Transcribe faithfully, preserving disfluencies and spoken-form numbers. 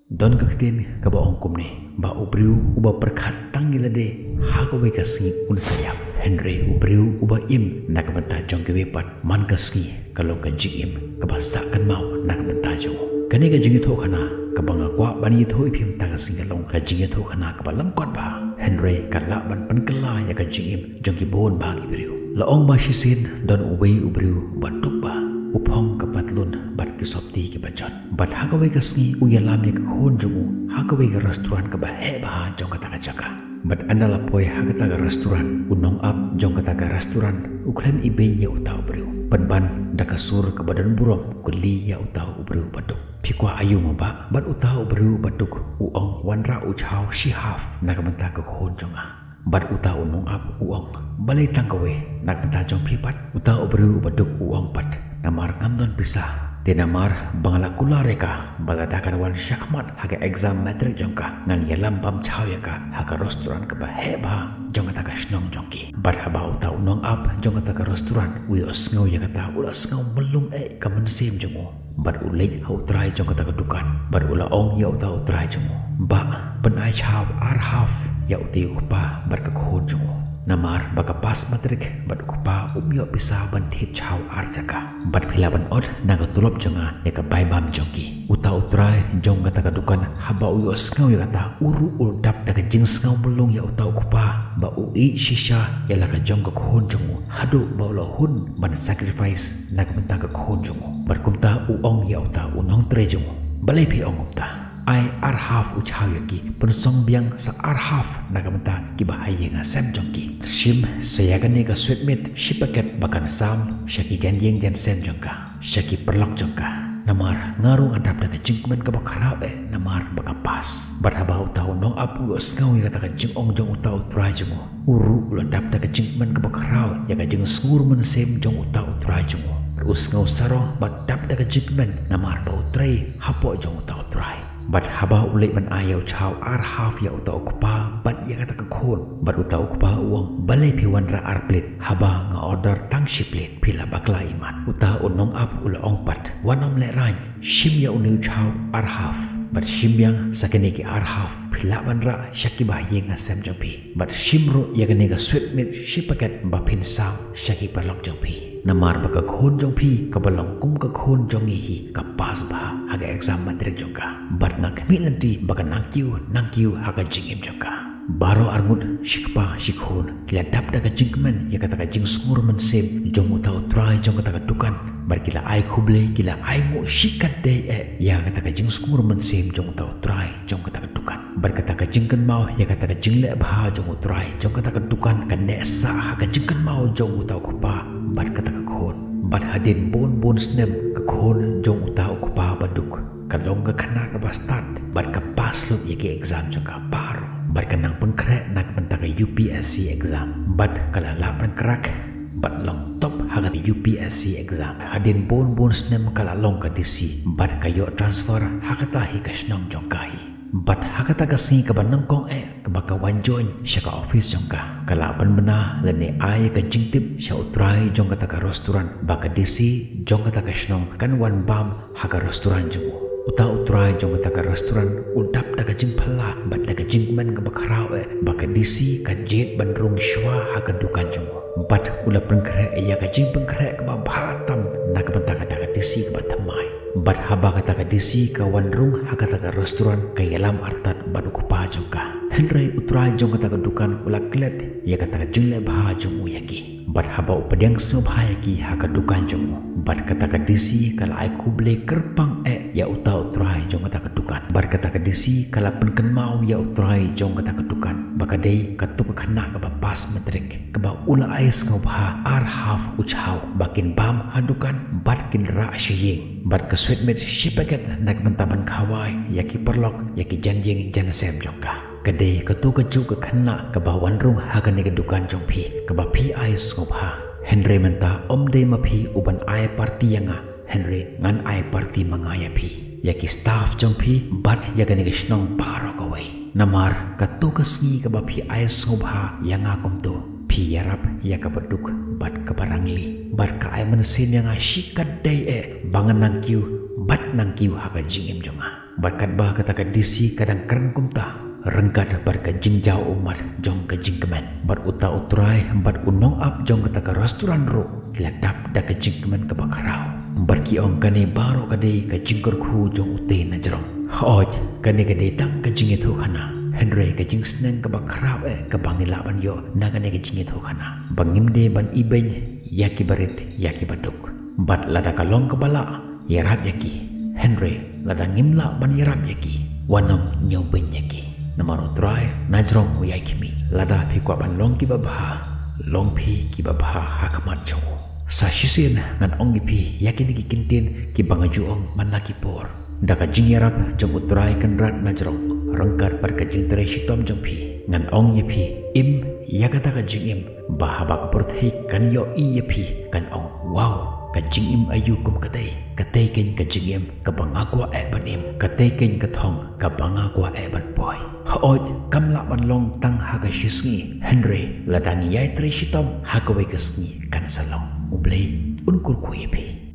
Don ka ktien kaba ong kumne, ba u briew uba pyrkhat tang ïa lade ha kawei ka sngi un sa ïap, hynrei u briew uba im na ka bynta jong kiwei pat man ka sngi ka long ka jingim kaba sah kynmaw na ka bynta jong u. Kane ka jingïathuhkhana kaba nga kwah ban ïathuh ïa phi mynta ka sngi ka long ka jingïathuhkhana kaba lyngkot bha, hynrei ka lah ban pynkylla ïa ka jingim jong ki bun bha ki briew. La ong ba shisien don uwei u briew uba duk bha, u phong ka patlun bad ki sopti kiba jot. Bad ha kawei ka sngi u ïalam ïa ka khun jong u ha kawei ka restaurant kaba heh bha jong kata ka jaka. Bad ynda la poi ha kata ka restaurant, u nongap jong kata ka restaurant u khlem ibeiñ ïa uta u briew. Pynban da ka sur kaba don burom u kylli ïa uta u briew ba duk, "Phi kwah aïu mo bah?" Bad uta u briew ba duk u ong, "Wanrah u chaw shi half na ka bynta ka khun jong nga." Bad uta u nongap u ong, "Balei tang kawei, na ka bynta jong phi pat?" Uta u briew ba duk u ong pat, "Namar ngam don pisa, te namar ba nga la kular ïa ka ba lada kan wan shakhmat ha ka exam matric jong ka, ngan ïalam bam chaw ïa ka ha ka restaurant kaba heh bha jong kata ka shnong jong ki." Bad haba uta u nongap jong kata ka restaurant u ïohsngew ïa kata, u la sngew mlung eh ka mynsiem jong u. Bad u leit ha u trai jong kata ka dukan, bad u la ong ïa uta u trai jong u, "Bah, pynai chaw ar half ïa utei u kpa bad ka khun jong u. Namar ba ka pass matric bad u kpa um ïoh pisa ban thied chaw ar jaka. Bad phi lah ban ot na ka tulop jong nga ïa ka bai bam jong ki." Uta u trai jong kata ka dukan haba u ïohsngew ïa kata, u ruh u dap da ka jingsngew mlung ïa uta u kpa ba u ïeit shisha ïa la ka jong ka khun jong u, haduh ba u la hun ban sacrifice na ka bynta ka khun jong u. Bad kumta u ong ïa uta u nongtrei jong u, "Balei phi ong kumta? Ai ar half u chaw ïa ki, pynsong biang sa ar half na ka bynta kiba ha ïing ha sem jong ki. Shim sa ïa kane ka sweet meat shi packet ba kan sam sha ki jan ïing jan sem jong ka, sha ki paralok jong ka. Namar nga ruh nga dap da ka jingkmen kaba khraw eh namar ba ka pass." Bad haba uta u nongap u ïohsngew ïa kata ka jingong jong uta u trai jong u, u ruh u la dap da ka jingkmen kaba khraw ïa ka jingsngur mynsiem jong uta u trai jong u. U sngew sarong bad dap da ka jingkmen namar ba u trei hapoh jong uta u trai. Bad haba u leit ban ai ïa u chaw ar half ïa uta u kpa bad ïa kata ka khun, bad uta u kpa u ong, "Balei phi wanrah ar plate haba nga order tang shi plate? Phi la bakla imat." Uta u nongap u la ong pat, "Wat nym lehraiñ, shim ïa une u chaw ar half, bad shim biang sa kine ki ar half phi lah ban rah sha kiba ha ïing ha sem jong phi. Bad shim ruh ïa kane ka sweet meat shi packet ba phin sam sha ki paralok jong phi. Namar ba ka khun jong phi kaba long kum ka khun jong ngi hi ka pass bha ha ka exam matric jong ka. Bad nga khmih lynti ba ka nang kiew nang kiew ha ka jingim jong ka." Baroh arngut shi kpa shi khun ki la dap da ka jingkmen ïa kata ka jingsngur mynsiem jong uta u trai jong kata ka dukan. Bad ki la ai khublei, ki la ai nguh shikatdei eh ïa kata ka jingsngur mynsiem jong uta u trai jong kata ka dukan. Bad kata ka jingkynmaw ïa kata ka jingleh bha jong u trai jong kata ka dukan ka neh sah ha ka jingkynmaw jong uta u kpa bad kata ka khun. Bad hadien bun bun snem ka khun jong uta u kpa ba duk ka long ka khynnah kaba stad bad ka pass lut ïa ki exam jong ka baroh. Bad ka nang pynkhreh na ka bynta ka U P S C exam bad ka la lah ban crack bad long top ha ka U P S C exam. Hadien bun bun snem ka la long ka D C bad ka ïoh transfer ha kata hi ka shnong jong ka hi. Bad ha kata ka sngi kaba nyngkong eh kaba ka wan join sha ka office jong ka, ka la pynbna lane ai ka jingtip sha u trai jong kata ka restaurant ba ka D C jong kata ka shnong kan wan bam ha ka restaurant jong u. Uta u trai jong kata ka restaurant u dap da ka jingphylla bad da ka jingkmen kaba khraw eh ba ka D C ka jied ban rung shuwa ha ka dukan jong u. Bad u la pynkhreh ïa ka jingpynkhreh kaba bha tam na ka bynta kata ka D C kaba thymmai. Bad haba kata ka D C ka wan rung ha kata ka restaurant ka ïalam artat bad u kpa jong ka. Hynrei u trai jong kata ka dukan u la klet ïa kata ka jingleh bha jong u ïa ki. Bad haba u pdiang sngewbha ïa ki ha ka dukan jong u, bad kata ka D C ka la ai khublei kyrpang eh ïa uta u trai jong kata ka dukan. Bad kata ka D C ka la pynkynmaw ïa u trai jong kata ka dukan ba ka dei kato ka khynnah kaba pass matric kaba u la ai sngewbha ar half u chaw ba kin bam ha dukan bad kin rah sha ïing. Bad ka sweet meat shi packet na ka bynta ban khawai ïa ki paralok ïa ki jan ïing jan sem jong ka. Ka dei kato kajuh ka khynnah kaba wan rung ha kane ka dukan jong phi kaba phi ai sngewbha. Hynrei mynta ym dei ma phi u ban ai parti ïa nga, hynrei ngan ai parti ma nga ïa phi, ïa ki staff jong phi bad ïa kane ka shnong baroh kawei. Namar kato ka sngi kaba phi ai sngewbha ïa nga kumto, phi Ki ïarap ïa kaba duk bad kaba rangli, bad ka ai mynsiem ïa nga shikatdei eh ba ngan nang kiew bad nang kiew ha ka jingim jong nga. Bad katba kata ka DC ka dang kren kumta, ryngkat bad ka jingjaw ummat jong ka jingkmen, bad uta u trai bad u nongap jong kata ka restaurant ruh ki la dap da ka jingkmen kaba khraw. Bad ki ong, kane baroh ka dei ka jingkyrkhu jong ute najrong. Hooid, kane ka dei tang ka jingïathuhkhana, hynrei ka jingsneng kaba khraw eh kaba ngi lah ban ïoh na kane ka jingïathuhkhana, ba ngim dei ban ibeiñ ïa kiba rit ïa kiba duk. Bad lada ka long kaba lah, ïarap ïa ki. Hynrei lada ngim lah ban ïarap ïa ki, wat nym ñiewbeiñ ïa ki. Namar u trai najrong u ïai khmih, lada phi kwah ban long kiba bha, long phi kiba bha ha khmat jong u. Sa shisien ngan ong ïa phi ïa kine ki kyntien kiba nga ju ong man la ki por. Da ka jingïarap jong u trai kynrad najrong ryngkat bad ka jingtrei shitom jong phi, ngan ong ïa phi, im ïa kata ka jingim ba haba ka pyrthei kan ïohi ïa phi kan ong, wow, ka jingim aïu kum katei. Katei keiñ ka jingim kaba nga kwah eh ban im. Katei keiñ ka thong kaba nga kwah eh ban poi. Hooid, kam lah ban long tang ha ka shi sngi, hynrei lada ngi ïai trei shitom, ha kawei ka sngi kan sa long. U Blei un kyrkhu ïa phi.